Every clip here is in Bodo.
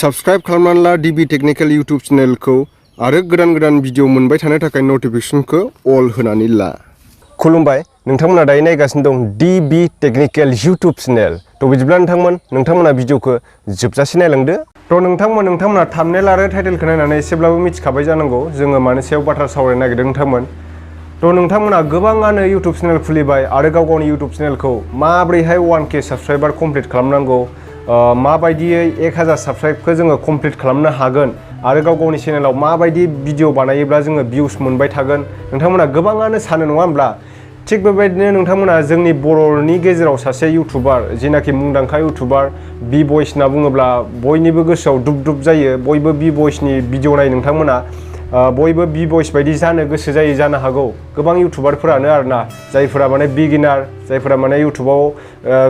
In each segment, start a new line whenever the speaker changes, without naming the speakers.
Subscribe खालामनानै ला DB टेक्निकल YouTube चेनेलखौ आरो गोदान भिडिअ मोनबाय थानो थाखाय नटिफिकेशनखौ अल होनानै ला। खुलुमबाय, नोंथांमोना दायो नायगासिनो दं DB टेक्निकल YouTube चेनेल। तो बिदिब्ला नोंथांमोना भिडिअखौ जोबजासे नायलांदो। तो नोंथांमोना थाम्बनेल आरो टाइटेलखौ नायनानै एसेब्लाबो मिथिखाबाय जानांगौ जोङो मानि सायाव बाथ्रा सावरायनो नागिरदों नोंथांमोन। तो नोंथांमोना गोबाङानो YouTube चेनेल खुलिबाय आरो गाव-गावनि YouTube चेनेलखौ माबोरैहाय 1K साबस्क्राइबार कमप्लिट खालामनांगौ, माबायदियै 1000 साबस्क्राइबखौ जोङो कमप्लिट खालामनो हागोन आरो गाव-गावनि चेनेलाव माबायदि भिडिअ बानायोब्ला जोङो भिउस मोनबाय थागोन, नोंथांमोना गोबाङानो सानो नङा होमब्ला? थिग बेबायदिनो नोंथांमोना जोंनि बर'नि गेजेराव सासे इउटुबार जेनाखि मुंदांखा इउटुबार बि भइस होनना बुङोब्ला बयनिबो गोसोआव दुब जायो। बयबो बि भइसनि भिडिअ नाय नोंथांमोना बयबो बि भइस बायदि जानो गोसो जायो जानो हागौ गोबां इउटुबारफोरानो आरोना, जायफोरा माने बिगिनार, जायफोरा माने इउटुबाव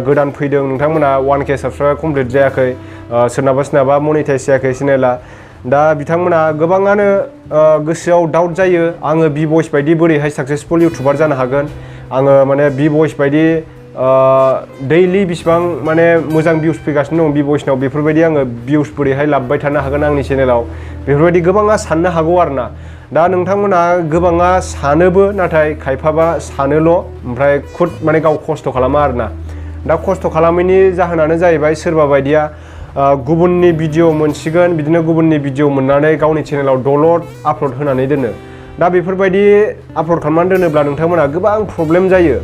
गोदान फैदों, नोंथांमोना 1K साबस्क्राइबार कमप्लिट जायाखै, सोरनाबा मनिटाइज जायाखै चेनेला। दा बिथांमोना गोबाङानो गोसोआव डाउट जायो, आङो बि भइस बायदि बोरैहाय साक्सेसफुल इउटुबार जानो हागोन, आङो माने बि भइस बायदि दैलि बिसिबां माने मोजां भिउस फैगासिनो दं बि भइसनाव, बेफोरबायदि आङो भिउस बोरैहाय लाबोबाय थानो हागोन आंनि चेनेलाव, बेफोरबायदि गोबाङा साननो हागौ आरोना। दा नोंथांमोना गोबाङा सानोबो, नाथाय खायफाबा सानोल' ओमफ्राय खुद माने गाव खस्थ' खालामा आरोना। दा खस्थ' खालामैनि जाहोनानो जाहैबाय सोरबा बायदिया गुबुननि भिडिअ मोनसिगोन, बिदिनो गुबुननि भिडिअ मोननानै गावनि चेनेलाव दलद आपल'ड होनानै दोनो। दा बेफोरबायदि आपल'ड खालामनानै दोनोब्ला नोंथांमोना गोबां प्रब्लेम जायो।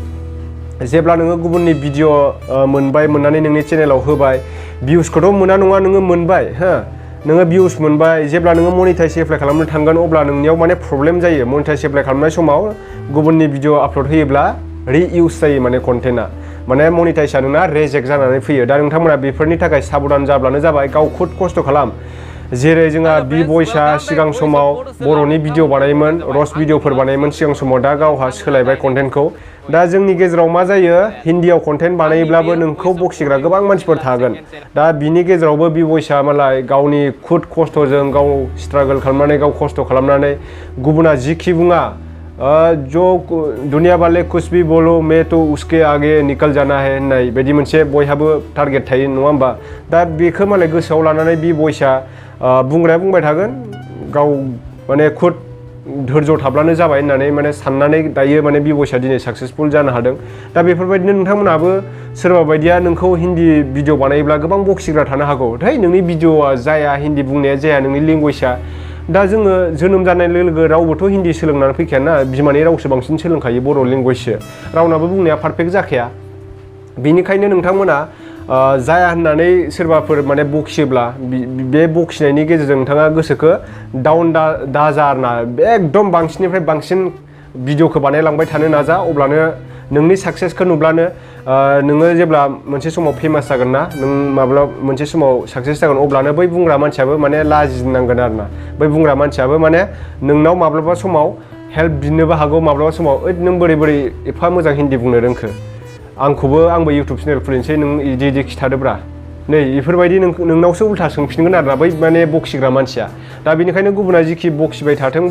जेब्ला नोङो गुबुननि भिडिअ मोननानै नोंनि चेनेलाव होबाय, भिउसखौथ' मोना नङा नोङो मोनबाय, नोङो भिउस मोनबाय, जेब्ला नोङो मनिटाइज एप्लाइ खालामनो थांगोन अब्ला नोंनियाव माने प्रब्लेम जायो। मनिटाइज एप्लाइ खालामनाय समाव गुबुननि भिडिअ आपल'ड होयोब्ला रिइउस जायो माने कन्टेन्टआ, माने मनिटाइजआ नोंना रेजेक्ट जानानै फैयो। दा नोंथांमोना बेफोरनि थाखाय साबधान जाब्लानो जाबाय, गाव खुद खस्थ' खालाम। जेरै जोंहा बि भइसआ सिगां समाव बर'नि भिडिअ बानायोमोन, रस्ट भिडिअफोर बानायोमोन सिगां समाव, दा गावहा सोलायबाय कन्टेन्टखौ। दा जोंनि गेजेराव मा जायो, हिन्दीआव कन्टेन्ट बानायोब्लाबो नोंखौ बखिग्रा गोबां मानसिफोर थागोन। दा बिनि गेजेरावबो बि भइसआ मालाय गावनि खुद खस्थ'जों गाव स्ट्रागल खालामनानै, गाव खस्थ' खालामनानै, गुबुना जिखि बुङा जो दुनिया वाले कुछ भी बोलो मैं तो उसके आगे निकल जाना है होननाय बायदि मोनसे बयहाबो टारगेट थायो नङा होमबा? दा बेखौ मालाय गोसोआव लानानै बि भइसआ बुंग्राया बुंबाय थागोन, गाव माने खुद धैर्य थाब्लानो जाबाय होननानै माने साननानै दायो माने बि भइसआ दिनै साक्सेसफुल जानो हादों। दा बेफोरबायदिनो नोंथांमोनाबो सोरबा बायदिया नोंखौ हिन्दी भिडिअ बानायोब्ला गोबां बखिग्रा थानो हागौ, है नोंनि भिडिअआ जाया, हिन्दी बुंनाया जाया, नोंनि लेंगुवेजआ। दा जोङो जोनोम जानाय लोगो रावबोथ' हिन्दी सोलोंनानै फैखायाना, बिमानि रावसो बांसिन सोलोंखायो, बर' लेंगुवेजसो, रावनाबो बुंनाया पारफेक्ट जाखाया। बेनिखायनो नोंथांमोना जाया होननानै सोरबाफोर माने बखियोब्ला बे बखिनायनि गेजेरजों नोंथाङा गोसोखौ डाउन दाजा आरोना, एकदम बांसिननिफ्राय बांसिन भिडिअखौ बानायलांबाय थानो नाजा। अब्लानो नोंनि साक्सेसखौ नुब्लानो नोङो जेब्ला मोनसे समाव फेमास जागोन ना, नों माब्ला मोनसे समाव साक्सेस जागोन, अब्लानो बै बुंग्रा मानसियाबो माने लाजिनांगोन आरोना। बै बुंग्रा मानसियाबो माने नोंनाव माब्लाबा समाव हेल्प बिनोबो हागौ, माब्लाबा समाव ओइ नों बोरै एफा मोजां हिन्दी बुंनो रोंखो, आंबो इउटुब चेनेल खुलिनोसै, नों इदि खिथादोब्रा, नै बेफोरबायदि नोंनावसो उल्था सोंफिनगोन आरोना बै माने बखिग्रा मानसिया। दा बेनिखायनो गुबुना जिखि बखिबाय थाथों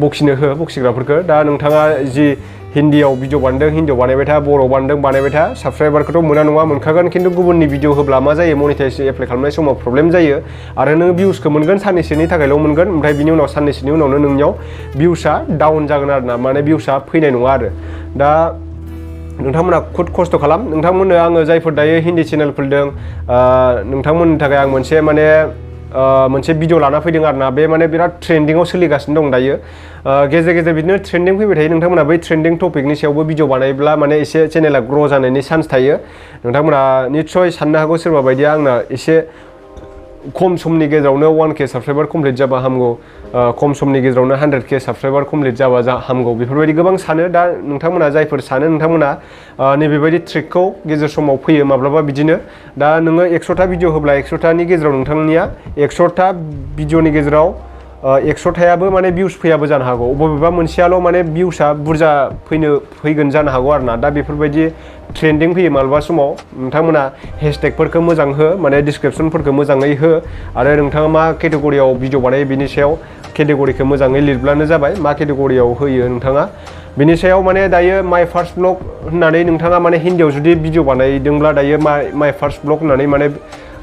बखिनो हो बखिग्राफोरखौ। दा नोंथाङा जि हिन्दीआव भिडिअ बानायदों, हिन्दीआव बानायबाय था, बर' बानायदों बानायबाय था, साबस्क्राइबारखौथ' मोना नङा मोनखागोन, खिन्थु गुबुननि भिडिअ होब्ला मा जायो, मनिटाइज एप्लाइ खालामनाय समाव प्रब्लेम जायो आरो नों भिउसखौ मोनगोन, साननैसोनि थाखायल' मोनगोन, ओमफ्राय बिनि उनाव साननैसोनि उनावनो नोंनियाव भिउसआ डाउन जागोन आरोना, माने भिउसआ फैनाय नङा आरो। दा नोंथांमोना खुद खस्थ' खालाम। नोंथांमोननो आङो जायफोर दायो हिन्दी चेनेल खुलिदों, नोंथांमोननि थाखाय आं मोनसे भिडिअ लाना फैदों आरोना, बे माने बिराद ट्रेन्डिंआव सोलिगासिनो दं दायो। गेजेर बिदिनो ट्रेन्डिं फैबाय थायो, नोंथांमोना बै ट्रेन्डिं टपिकनि सायावबो भिडिअ बानायोब्ला माने एसे चेनेला ग्र' जानायनि चान्स थायो। नोंथांमोना निस्सय साननो हागौ सोरबा बायदिया आंना एसे खम समनि गेजेरावनो 1K साबस्क्राइबार कमप्लिट जाबा हामगौ, खम समनि गेजेरावनो 100K साबस्क्राइबार कमप्लिट जाबा हामगौ, बेफोरबायदि गोबां सानो। दा नोंथांमोना जायफोर सानो, नोंथांमोना नैबेबायदि ट्रिकखौ गेजेर समाव फैयो माब्लाबा बिदिनो। दा नोङो 100था भिडिअ होब्ला 100थानि गेजेराव नोंथांनिया 100था भिडिअनि गेजेराव 100थायाबो माने भिउस फैयाबो जानो हागौ, बबेबा मोनसेयाल' माने भिउसआ बुरजा फैगोन जानो हागौ आरोना। दा बेफोरबायदि ट्रेन्डिं फैयो माब्लाबा समाव, नोंथांमोना हेशटेगफोरखौ मोजां हो, माने डिसक्रिपसनफोरखौ मोजाङै हो, आरो नोंथाङा मा केटेगरियाव भिडिअ बानायो बिनि सायाव केटेगरिखौ मोजाङै लिरब्लानो जाबाय, मा केटेगरियाव होयो नोंथाङा बिनि सायाव। माने दायो माय फार्स्ट ब्लग होननानै नोंथाङा माने हिन्दीआव जुदि भिडिअ बानायदोंब्ला दायो माय फार्स्ट ब्लग होननानै माने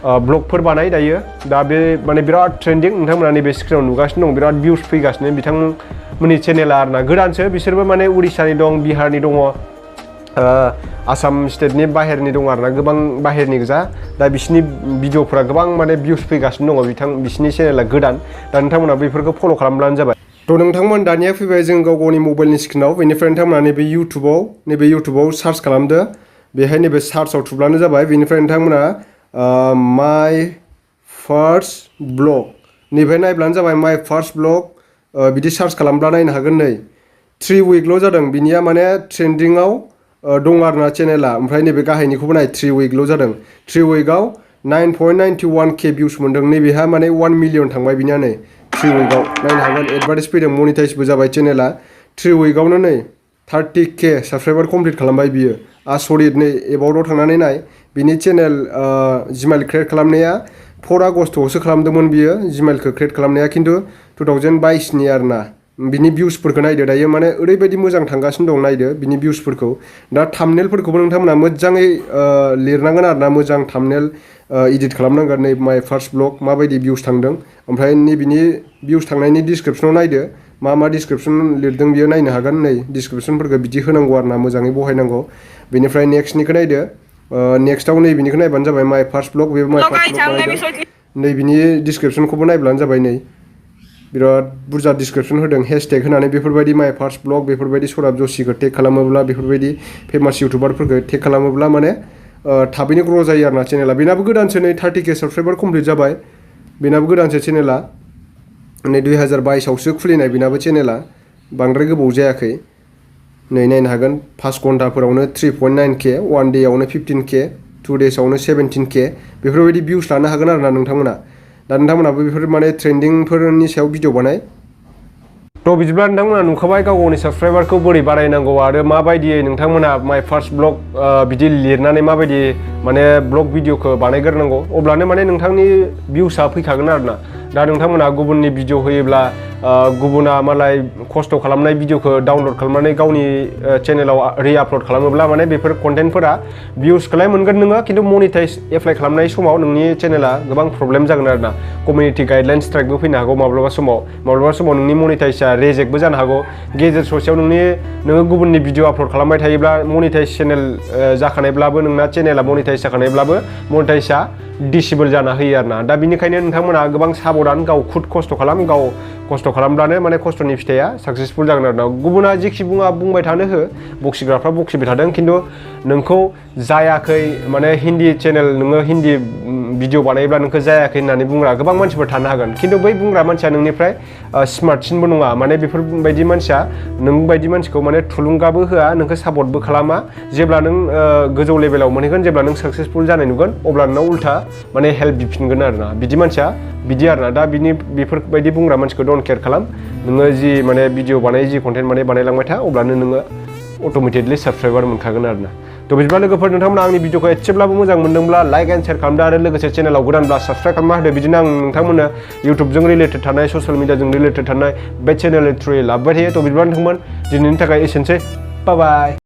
ब्लगफोर बानाय दायो दा बे माने बिराद ट्रेन्डिं नोंथांमोना नैबे स्क्रिनाव नुगासिनो दं बिराद भिउस फैगासिनो बिथांमोननि चेनेला आरोना गोदानसो बिसोरबो माने उड़िसानि दं बिहारनि दङ आसाम स्टेटनि बाहेरनि दं आरोना गोबां बाहेरनि गोजा दा बिसिनि भिडिअफोरा गोबां माने भिउस फैगासिनो दङ बिसिनि चेनेला गोदान दा नोंथांमोना बेफोरखौ फल' खालामब्लानो जाबाय थ' नोंथांमोन दानिया फैबाय जों गाव गावनि मबाइलनि स्क्रिनाव बेनिफ्राय नोंथांमोना नैबे इउटुबाव सार्च खालामदो बेहाय नैबे सार्चआव थुब्लानो जाबाय बेनिफ्राय नोंथांमोना माय फार्स्ट ब्लग नैबे नायब्लानो जाबाय माय फार्स्ट ब्लग बिदि सार्च खालामब्ला नायनो हागोन नै 3 उइकल' जादों बिनिया माने ट्रेन्डिंआव दं आरोना चेनेला ओमफ्राय नैबे गाहायनिखौबो नाय 3 उइकल' जादों 3 उइकआव 9.91k भिउस मोनदों नैबेहा माने 1 मिलियन थांबाय बिनिया नै 3 उइकआव नायनो हागोन एडभार्टाइज फैदों मनिटाइजबो जाबाय चेनेला 3 उइकआवनो नै 30k साबसक्राइबार कमप्लिट खालामबाय बियो आसरित नै एबाउटआव थांनानै नाय बिनि चेनेल जिमेल क्रिएट खालामनाया 4 आगस्टआवसो खालामदोंमोन बियो जिमेलखौ क्रिएट खालामनाया खिन्थु 2022नि आरोना बिनि भिउसफोरखौ नायदो दायो माने ओरैबायदि मोजां थांगासिनो दं नायदो बिनि भिउसफोरखौ दा थाम्बनेलफोरखौबो नोंथांमोना मोजाङै लिरनांगोन आरोना मोजां थाम्बनेल एडिट खालामनांगोन नै माय फार्स्ट ब्लग माबायदि भिउस थांदों ओमफ्राय नैबिनि भिउस थांनायनि डिसक्रिपसनाव नायदो मा डिसक्रिपसन लिरदों बियो नायनो हागोन नै डिसक्रिपसनफोरखौ बिदि होनांगौ आरोना मोजाङै बहायनांगौ बेनिफ्राय नेक्स्टनिखौ नायदो नेक्स्टआव नैबिनिखौ नायबानो जाबाय माय फार्स्ट ब्लग बेबो माय फार्स्ट ब्लग बानायदों नैबिनि डिसक्रिपसनखौबो नायब्लानो जाबाय नै बिराद बुरजा डिसक्रिपसन होदों हेशटेग होनानै बेफोरबायदि माय फार्स्ट ब्लग बेफोरबायदि सौरभ जशिखौ टेग खालामोब्ला बेफोरबायदि फेमास इउटुबारफोरखौ टेग खालामोब्ला माने थाबैनो ग्र' जायो आरोना चेनेला बेनाबो गोदानसो नै 30k साबसक्राइबार कमप्लिट जाबाय बेनाबो गोदानसो चेनेला नै 2022आवसो खुलिनाय बेनाबो चेनेला बांद्राय गोबाव जायाखै नै नायनो हागोन 5 घन्टाफोरावनो 3.9k 1 डेआवनो 15k 2 डेजआवनो 17k बेफोरबायदि भिउस लानो हागोन आरोना नोंथांमोना दा नोंथांमोनाबो बेफोर माने ट्रेन्डिंफोरनि सायाव भिडिअ बानाय थ' बिदिब्ला नोंथांमोना नुखाबाय गाव गावनि साबसक्राइबारखौ बोरै बारायनांगौ आरो माबायदियै नोंथांमोना माय फार्स्ट ब्लग बिदि लिरनानै माबायदि माने ब्लग भिडिअखौ बानायग्रोनांगौ अब्लानो माने नोंथांनि भिउसआ फैखागोन आरोना दा नोंथांमोना गुबुननि भिडिअ होयोब्ला गुबुना मालाय खस्थ' खालामनाय भिडिअखौ डाउनलड खालामनानै गावनि चेनेलाव रिआपलड खालामोब्ला माने बेफोर कन्टेन्टफोरा भिउसखौलाय मोनगोन नोङो खिन्थु मनिटाइज एप्लाइ खालामनाय समाव नोंनि चेनेला गोबां प्रब्लेम जागोन आरोना कमिउनिटि गाइडलाइन स्ट्राइकबो फैनो हागौ माब्लाबा समाव नोंनि मनिटाइजआ रेजेक्टबो जानो हागौ गेजेर ससेयाव नोङो गुबुननि भिडिअ आपलड खालामबाय थायोब्ला मनिटाइज चेनेल जाखानायब्लाबो नोंना चेनेला मनिटाइज जाखानायब्लाबो मनिटाइजआ डिसेबल जाना होयो आरोना दा बिनिखायनो नोंथांमोना गोबां साबधान गाव खुद खस्थ' खालाम गाव खस्थ' खालामब्लानो माने खस्थ'नि फिथाइया साक्सेसफुल जागोन आरोना गुबुना जेखि बुंबाय थानो हो बखिग्राफ्रा बखिबाय थादों खिन्थु नोंखौ जायाखै माने हिन्दी चेनेल नोङो हिन्दी भिडिअ बानायोब्ला नोंखौ जायाखै होननानै बुंग्रा गोबां मानसिफोर थानो हागोन खिन्थु बै बुंग्रा मानसिया नोंनिफ्राय स्मार्टसिनबो नङा माने बेफोरबायदि मानसिया नोंबायदि मानसिखौ माने थुलुंगाबो होआ नोंखौ सापर्टबो खालामा जेब्ला नों गोजौ लेभेलाव मोनहैगोन जेब्ला नों साक्सेसफुल जानाय नुगोन अब्ला नोंनाव उल्था माने हेल्प बिफिनगोन आरोना बिदि मानसिया बिदि आरोना दा बेफोरबायदि बुंग्रा मानसिखौ डन्ट केयार खालाम नोङो जि माने भिडिअ बानाय जि कन्टेन्ट बानायलांबाय था अब्लानो नोङो अट'मेटिकलि साबसक्राइबार मोनखागोन आरोना थ' बिदिब्ला लोगोफोर नोंथांमोना आंनि भिडिअखौ एसेब्लाबो मोजां मोनदोंब्ला लाइक एन्ड शेयार खालामदो आरो लोगोसे चेनेलाव गोदानब्ला साबसक्राइब खालामना होदो बिदिनो आं नोंथांमोननो इउटुबजों रिलेटेड थानाय ससियेल मिडियाजों रिलेटेड थानाय बे चेनेलनि थ्रुयै लाबोबाय थायो थ' बिदिब्ला नोंथांमोन दिनैनि थाखाय एसेनोसै बाय बाय